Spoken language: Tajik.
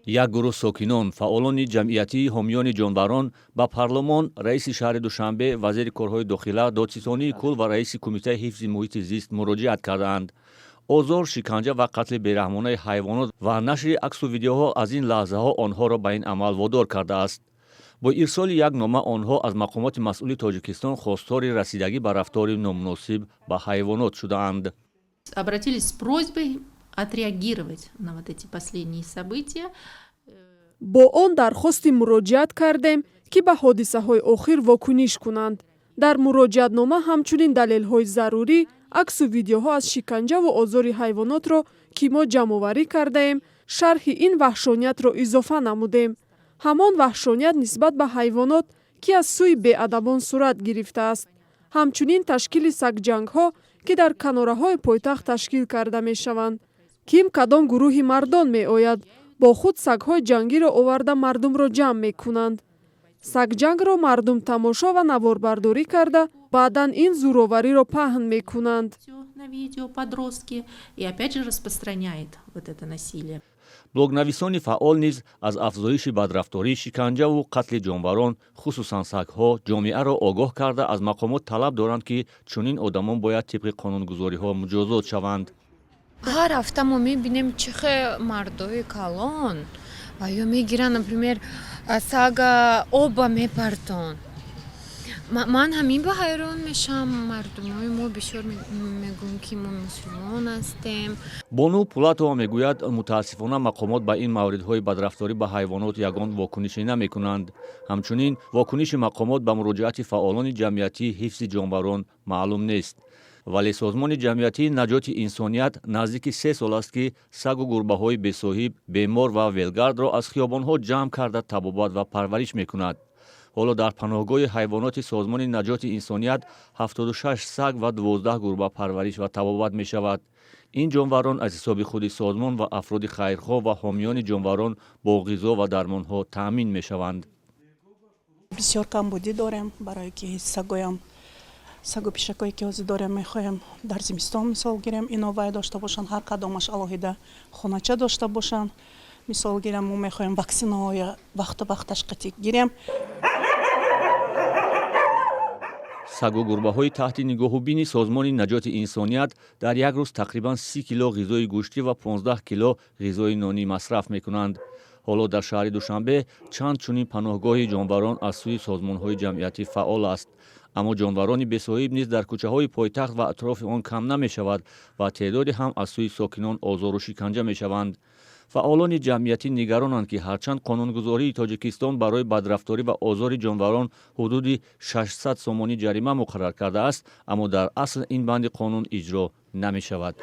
Як гурӯҳ сокинон, фаъолони ҷамъиятии ҳомиёни ҷонварон ба парлумон, раиси шаҳри Душанбе, вазири корҳои дохила, додситонии кулл ва раиси кумитаи ҳифзи муҳити зист муроҷиат кардаанд. Озор, шиканҷа ва қатли бераҳмонаи ҳайвонот ва нашри аксу видеоҳо аз ин лаҳзаҳо онҳоро ба ин амал водор кардааст. Бо ирсоли як нома онҳо аз мақомоти масъули Тоҷикистон хостори расидагӣ ба рафтори номуносиб ба ҳайвонот шудаанд. Обратились с просьбой отреагировать на вот эти последние события. Бо он дархости муроҷиат кардем, ки ба ҳодисаҳои охир вокуниш кунанд. Дар муроҷиатнома ҳамчунин далелҳои зарурӣ, аксу видеоҳо аз шиканҷаву озори ҳайвонотро, ки мо ҷамъоварӣ кардаем, шарҳи ин ваҳшониятро изофа намудем. Ҳамон ваҳшоният нисбат ба ҳайвонот, ки аз сӯи беадабон сурат гирифтааст. Ҳамчунин ташкили сагҷангҳо, ки дар канораҳои пойтахт ташкил карда мешаванд. Ким кадом гурӯҳи мардон меояд, бо худ сагҳои ҷангиро оварда, мардумро ҷамъ мекунанд. Сагҷангро мардум тамошо ва наворбардорӣ карда, баъдан ин зӯровариро паҳн мекунанд. На видео подростки и опять же распространяет вот это насилие. Блогнависони фаъол низ аз афзоиши бадрафторӣ, шиканҷаву қатли ҷонварон, хусусан сагҳо, ҷомеаро огоҳ карда, аз мақомот талаб доранд, ки чунин одамон бояд тибқи қонунгузориҳо муҷозот шаванд. Ҳар ҳафта мо мебинем, чӣ хел мардои калон ва ё мегиранд, например, сага оба мепартон. Ман ҳамин ба ҳайрон мешавам. Мардумои мо бисёр мегӯем, ки мо мусулмон ҳастем. Бону Пулатова мегӯяд, мутаассифона, мақомот ба ин мавридҳои бадрафторӣ ба ҳайвонот ягон вокунише намекунанд. Ҳамчунин вокуниши мақомот ба муроҷиати фаъолони ҷамъиятии ҳифзи ҷонварон маълум нест. Вале созмони ҷамъиятии Наҷоти инсоният наздики 3 сол аст, ки сагу гурбаҳои бесоҳиб, бемор ва велгардро аз хиёбонҳо ҷамъ карда, табобат ва парвариш мекунад. Ҳоло дар паноҳгоҳи ҳайвоноти созмони Наҷоти инсоният 76 саг ва 12 гурба парвариш ва табобат мешавад. Ин ҷонварон аз ҳисоби худи созмон ва афроди хайрхоҳ ва ҳомиёни ҷонварон бо ғизо ва дармонҳо таъмин мешаванд. Бисёр камбудӣ дорем, барое ки сагоям, сагу пишакое ки ҳозир дорем, мехоҳем дар зимистон, мисол гирем, ино вай дошта бошанд, ҳар кадомаш алоҳида хонача дошта бошанд. Мисол гирем, мо мехоҳем ваксинаҳоя вақту вақташ қатӣ гирем. Сагу гурбаҳои таҳти нигоҳубини созмони Наҷоти инсоният дар як рӯз тақрибан 30 кило ғизои гӯштӣ ва 15 кило ғизои нонӣ масраф мекунанд. Ҳоло дар шаҳри Душанбе чанд чунин паноҳгоҳи ҷонварон аз сӯи созмонҳои ҷамъиятӣ фаъол аст. Аммо ҷонварони бесоҳиб низ дар кӯчаҳои пойтахт ва атрофи он кам намешавад ва теъдоде ҳам аз сӯи сокинон озору шиканҷа мешаванд. Фаъолони ҷамъиятӣ нигаронанд, ки ҳарчанд қонунгузории Тоҷикистон барои бадрафторӣ ва озори ҷонварон ҳудуди 600 сомонӣ ҷарима муқаррар кардааст, аммо дар асл ин банди қонун иҷро намешавад.